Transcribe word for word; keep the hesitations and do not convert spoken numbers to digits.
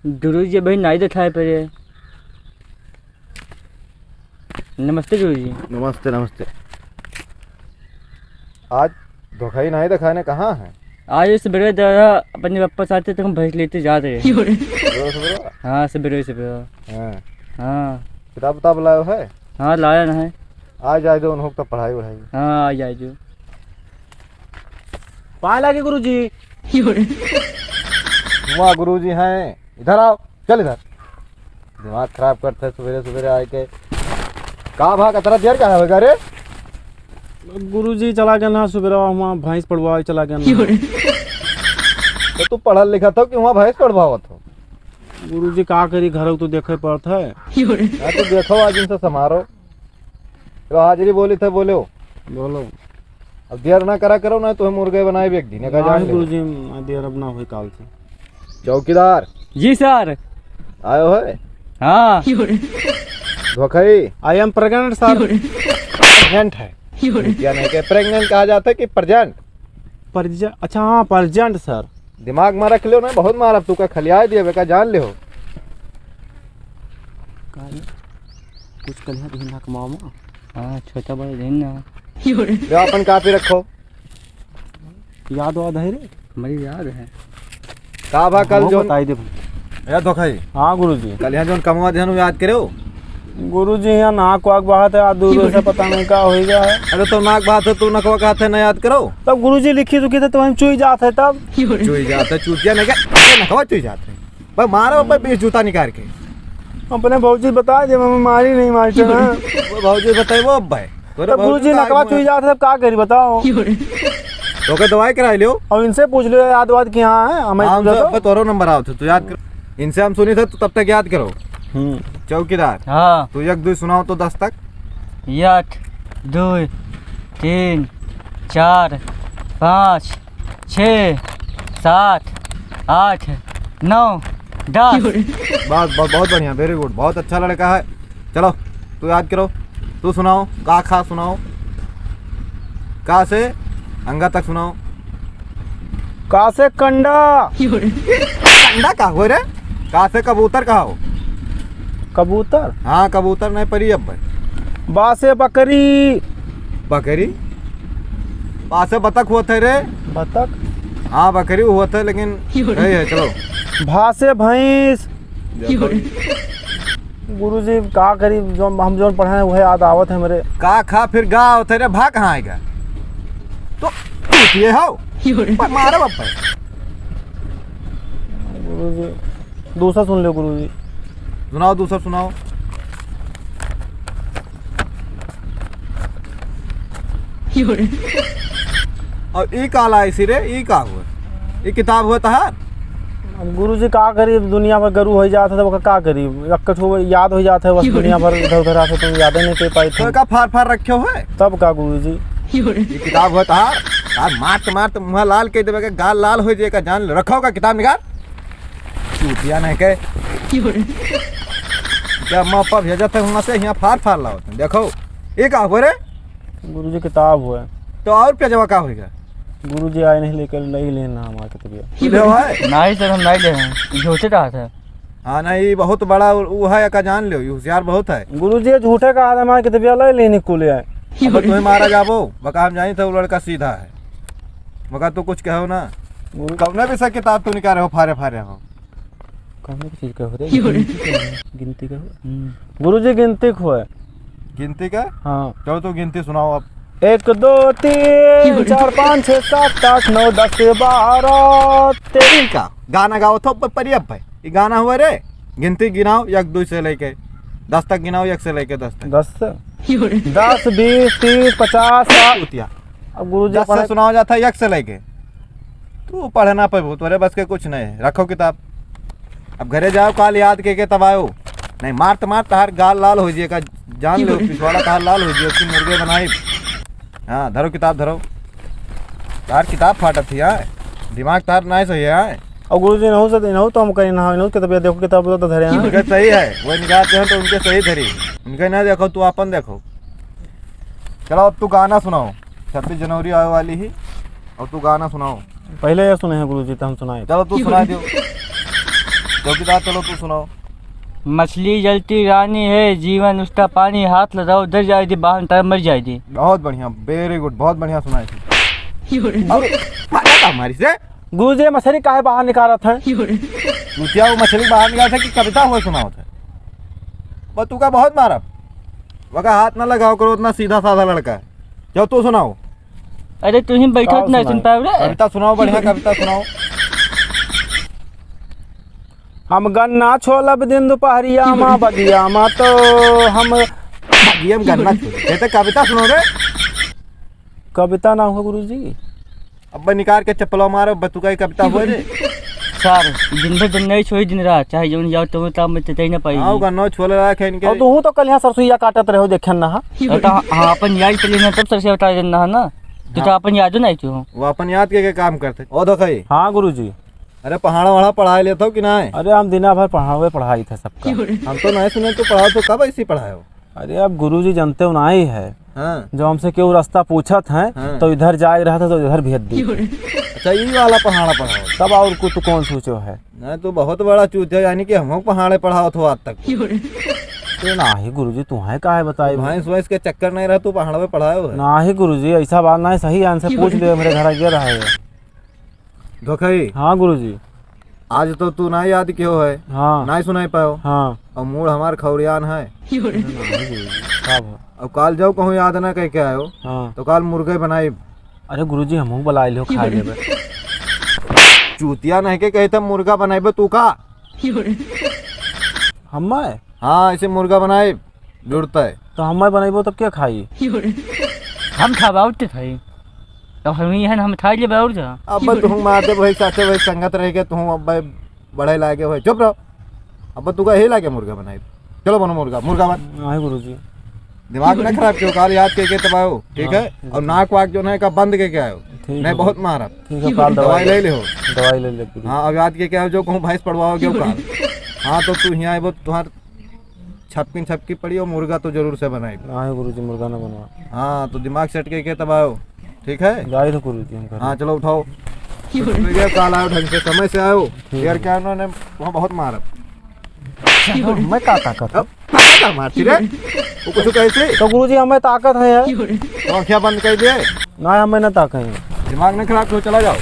गुरुजी, अबहीं नाहीं देखाए परे। नमस्ते गुरुजी। नमस्ते, नमस्ते। आज धोखाई नाहीं देखाने, कहाँ है? आज सबेरे दादा अपने पप्पा साथे तो हम भैंस लेते जात रहे। सबेरे, सबेरे? हाँ, सबेरे, सबेरे। हाँ। हाँ। किताब उताब लायो है? हाँ, लाया ना है। आ जाए दो उन्हों का पढ़ाई वढ़ाई। हाँ, आ जाए दो। पाए लागे गुरुजी। वाह, गुरुजी हैं, इधर आओ, चल इधर। दिमाग खराब करते सबेरे सबेरे आए के। का भा, कतरा देर का है रे? गुरुजी चला गया ना सबेरे, वहाँ भैंस पढ़वाए चला गया ना। तो तू पढ़ल लिखत हो कि वहाँ भैंस पढ़वावत हो? गुरुजी का करी, घर तो देखे पड़त है। हाँ, तो देखो, आज इनसे समारो। तो हाजिरी बोली थे, बोलो। बोलो। अब देर ना करा करो, ना तो हम मुर्गे बनाए एक दिन, का जान नहीं लो। गुरुजी, देर अब ना होई काल से। चौकीदार। जी सर। आयो है? हाँ। धोखाई। I am pregnant सर। Pregnant है। क्या नहीं के pregnant कहा जाता है कि present? परज-, अच्छा, हाँ, परजेंट सर। दिमाग में रख लियो ना, बहुत मारब तू का, खलियाए दिए बेका, जान लियो। का रे? कुछ कलिया दिहिन ना कमाओ में। हाँ, छोटा बड़ा दिहिन ना। ले अपन कापी रखो। याद वाद है रे? हमारी याद है। का भा कल हमको जौन बताई दे भाई। ए धोखाई। हाँ गुरुजी। कल यहाँ जौन कमवा दिहन, उ याद करे हो? गुरुजी, यहाँ नाक वाक बहात है, आज दूर से पता नहीं का होई गया है। अरे तो नाक बहात है, तू नकवा कहत है, ना याद करो। तब गुरुजी लिखी रुखी थे, तो हम चुई जात है तब। चुई जात है, चूतिया नहीं क्या? अरे नकवा चुई जात है। भाई मारो, भाई बीस जूता निकाल के। अपने भौजी बता दे, मैं मारी नहीं मास्टर, हाँ। वो भौजी बताई वो अब भाई। तोरे तब भौजी गुरुजी का नकवा आइब चुई जात है, तब का करी बताओ? तो के दवाई कराई लियो। और इनसे पूछ लियो, याद वाद कि हाँ है, हमें हाँ, पूछो उनसे तो। अब तोरो नंबर आओ, तू याद कर। इनसे हम सुनी थे, तो तब तक याद करो। हम्म। चौकीदार, हाँ। तू एक दुई सुनाओ तो दस तक। एक, दुई, तीन, चार, पाँच, छः, सात, आठ, नौ, दस। बस, बस, बहुत बढ़िया, very good, बहुत अच्छा लड़का है। चलो, तू याद करो, तू सुनाओ, का खा सुनाओ, का से अंगा तक सुनाओ। का से कंडा? कंडा का हो रे? का से कबूतर का हो? कबूतर? हाँ, कबूतर नहीं परी अब भाई। बा से बकरी। बकरी? बा से बतख हुआ थे रे। बतख? हाँ, बकरी हुआ थे, लेकिन सही है, चलो। भा से भैंस। गुरुजी, का करी, जो हम, जौन पढ़े हैं, वह याद आवत है हमरे। का खा फिर गा आवत है रे, भा कहाँ आएगा? तो ये हो। पर मारो बाप पे। गुरुजी, दूसरा सुन लो गुरुजी। सुनाओ, दूसरा सुनाओ। और ई का लाई सी रे, ई का हुआ? ई किताब हुआ तहार? अब गुरुजी का करी, दुनिया भर गरु होइ जात है, तब का करी? एक ठो याद होइ जात है, बस दुनिया भर इधर उधर आते, तुम यादे नहीं कर पाई तो थी। का फार फार रखे हो है? तब का गुरुजी? ई किताब हुआ तहार? यार मारत मारत मुँह लाल कर देवे के, गाल लाल होइ जाएगा, जान लो। रखो का किताब निकाल। चूतिया नहीं के। जब माँ पापा भेजत है वहाँ से, यहाँ फार फार लाओ तुम। देखो, ये का हुआ रे? गुरुजी किताब हुआ। तो और पेजवा का होइगा? गुरुजी आए नहीं लेकर, नहीं लेना हमारे किताबिया। ले भाई। नहीं सर, हम नहीं ले हैं। झूठे कहा था। हाँ, नहीं, ये बहुत बड़ा उ-, उ है, का जान लो, ये होशियार बहुत है। गुरुजी, ये झूठे कहा था, हमारे किताबिया ले लेने को ले आए। अब तुम्हें मारा जाबो, बका हम जानी था, वो लड़का सीधा है। मगर तू कुछ कहो ना। गुरु कौने विषय किताब तू निकाले हो, फारे फारे हो? कौने की चीज कहो रे? गिनती का हो? गिनती का हो? हम्म। गुरुजी, गिनती को है। गिनती का? हाँ। चलो, तू गिनती सुनाओ अब। एक, दो, तीन, चार, पाँच, छः, सात, आठ, नौ, दस, बारह, तेरह। का गाना गाओ तो प-, परी अब भाई। ये गाना हुआ रे, गिनती गिनाओ एक, दो से लेके दस तक गिनाओ, एक से लेके दस तक। दस से? दस, बीस, तीस, पचास, साठ। चूतिया। अब गुरुजी दस से पढ़े सुनाओ जाता है, एक से लेके। तू पढ़े ना पबो, तोरे बस के कुछ नहीं है। रखो किताब, अब घरे जाओ, काल याद के के तब आयो। नहीं, मारत मारत तहार गाल लाल होइ जिए का, जान लो, पिछवाड़ा तहार लाल होइ जिए, उसकी मुर्गे बनाई। हाँ, धरो किताब, धरो। तहार किताब फाटत थी, हाँ? दिमाग तहार नहीं सही है, हाँ? और गुरुजी, इनहू से, इनहू तो हम कहीं ना, इनहू के तबियत देखो, किताब तो धरे हैं। उनके सही है, वो निकालते हैं तो उनके सही धरी। उनके ना देखो, तू अपन देखो। चलो, अब तू गाना सुनाओ। छब्बीस जनवरी आवे वाली ही, और तू गाना सुनाओ। पहले ये सुने हैं गुरुजी, तो हम सुनाए। चलो, तू सुना दियो। चौकीदार, चलो तू सुनाओ। मछली जल की रानी है, जीवन उसका पानी, हाथ लगाओ डर जाए दे, बाहर निकाल मर जाए दे। बहुत बढ़िया, very good, बहुत बढ़िया सुनाए थे। और मारा का मारी से? गुरुजी, मछली काहे बाहर निकालत है? चूतिया, वो मछली बाहर निकालत है कि कविता हुआ सुनावत है? बस तू का बहुत मारब, वका हाथ ना लगाओ करो, उतना सीधा साधा लड़का है। जाओ तू सुनाओ। अरे तू ही बैठत का नहीं सुन सुनाओ? पावे रे। कविता सुनाओ, बढ़िया कविता सुनाओ। हम गन्ना छोलब दिन दुपहरिया मा बगिया मा तो हम बगिया में गन्ना छोलब। ये तो कविता सुनो रे। कविता ना हुआ गुरुजी। अब निकाल के चप्पलवा मारो, बतुका ही कविता हुआ रे। सर, दिन भर दिन नहीं छोड़ी दिन रात, चाहे जौन जाओ तो काम में चचाई ना पाई। हाँ, गन्ना छोल रहा है इनके। और तू तो कल यहाँ सरसोईया काटत रहो, देखन ना हा। और तो हाँ, अपन याद के लिए ना तब सरसोईया उतार देना है ना। तू तो हाँ। अपन याद नहीं तू। वो अपन याद के, के काम करते। ओ देखो ये। हाँ गुरुजी। अरे पहाड़ा वहाड़ा पढ़ाई लेत हो कि नाय? अरे हम दिना भर पढ़ावे पढ़ाई थे सबका। हम तो नहीं सुने तो पढ़ाओ तो कब ऐसी पढ़ाए हो? अरे अब गुरुजी जानते हो नाई है। हाँ। जो हमसे केहू रास्ता पूछत है हाँ। तो इधर जाए रहा था तो इधर भेज दी। अच्छा ये वाला पहाड़ा पढ़ाओ। तब और कुछ कौन सोचो है? नहीं तो बहुत बड़ा चूत है, यानी कि हम पहाड़े पढ़ाओ थो आज तक। तो नाही गुरुजी तुम्हें काहे बताई? भैंस वैंस के चक्कर नहीं रहा तू पहाड़ पे पढ़ाए हो है? नाही गुरुजी ऐसा बात नहीं, सही आन से पूछ ले, मेरे घर आ गया रहा है। धोखई। हाँ गुरुजी। आज तो तू ना याद कियो है, हाँ। ना सुनाई पायो। हाँ। और मूड हमार खौरियान है। अरे नहीं गुरुजी, का भा? और काल जाओ कहूँ याद ना कह के आयो, हाँ। तो काल मुर्गे बनाई। अरे गुरुजी, हमहू बुला लियो, खाए लेबे। चूतिया नहीं के कहे त मुर्गा बनाइबे तू का? हम्मे? हाँ, ऐसे मुर्गा बनाई। जुड़ता है। तो हम्मे बनइबो तब क्या खाई? हम खाब और के खाई। अब हम ही हैं, हम खाई लेबे और जा। अब तुहूँ मार दे भाई, साथे भाई संगत रह के तुहूँ अब भाई बढ़े लागे भाई, चुप रहो। अब तू का ही लागे मुर्गा बनाई। चलो बनो मुर्गा, मुर्गा बन। नाही गुरुजी। दिमाग ना खराब कियो, काल याद के के तब आयो, ठीक हाँ, है? ठीक और है। नाक वाक जो है का बंद के के आयो। ठीक नहीं है। बहुत मारा। ठीक है, काल दवाई दवाई ले ले। ले हो। दवाई ले ले गुरुजी। हाँ, अब याद के के आयो, जो कहूँ भैंस पड़वाओ, जो काल। हाँ, तो तू यहाँ आए, वो तुम्हार छपकिन छपकी पड़ी और मुर्गा तो जरूर से बनाए। नाही गुरुजी, मुर्गा ना बनवा। हाँ, तो दिमाग सेट के, के तब आयो, ठीक है? जाई तो गुरुजी हम घर। हाँ, चलो उठाओ। ठीक है। तो ये काल आयो, ढंग से समय से आयो। ठीक यार, है। क्या उन्होंने वहाँ बहुत मारा। मैं का ताकत है? अब का मारती रे? वो कुछ कैसे? तो गुरुजी हमें ताकत है यार। तो आँखें बंद कर दिए। ना, हमें ना ताकत है। दिमाग ना खराब करो, चला जाओ।